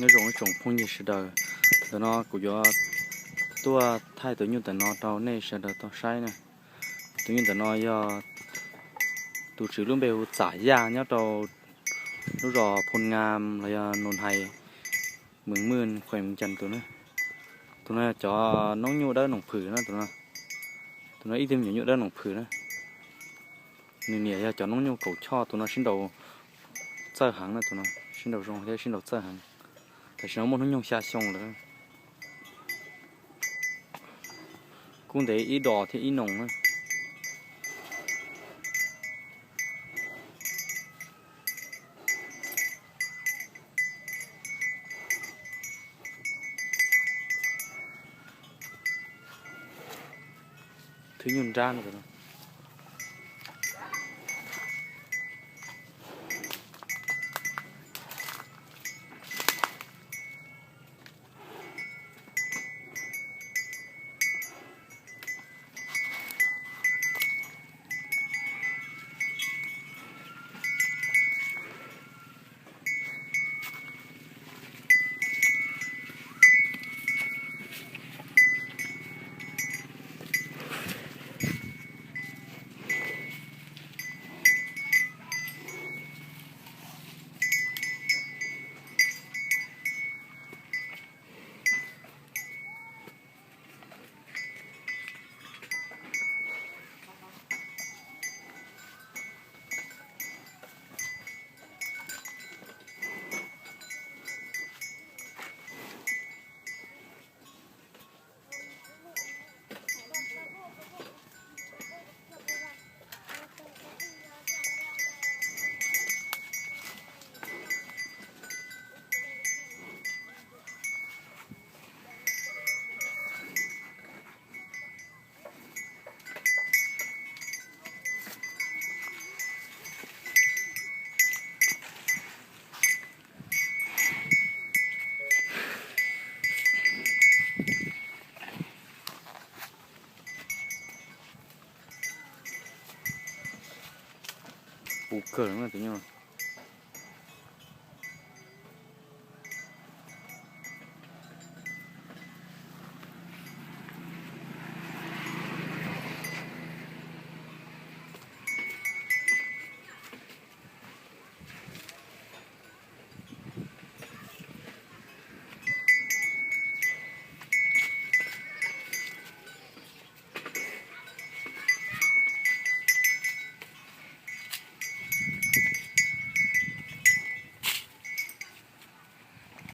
Nyob zoo ib tsoom phooj ywg sawv daws, ntawm no kuv yuav tuaj thaij tus nyuj ntawm no rau nej sawv daws tau saib na. Tus nyuj ntawm no yog tus tswv lub npe hu Txam Yaj nyob rau lub zos Phoo Nga los yog Nus Hais, Mees Mwj, Khuees Mees Cas tus na. Tus no yog cov noob nyuj dawb noom phwm na tus no. Tus no ib tug me nyuam nyuj dawb noom phwm na. Nws niam yog cov noob nyuj Kaum Choj, tus no sib nraus txawj heev na, tus no sib nraus zoo thiab sib nraus txawj heev. Tam sim no muaj hnub nyoog xya xyoo lawm. Kuj ntev ib dos thiab ib noos na. Thwb nyuj nrab no. Puv kawg no tus nyuj.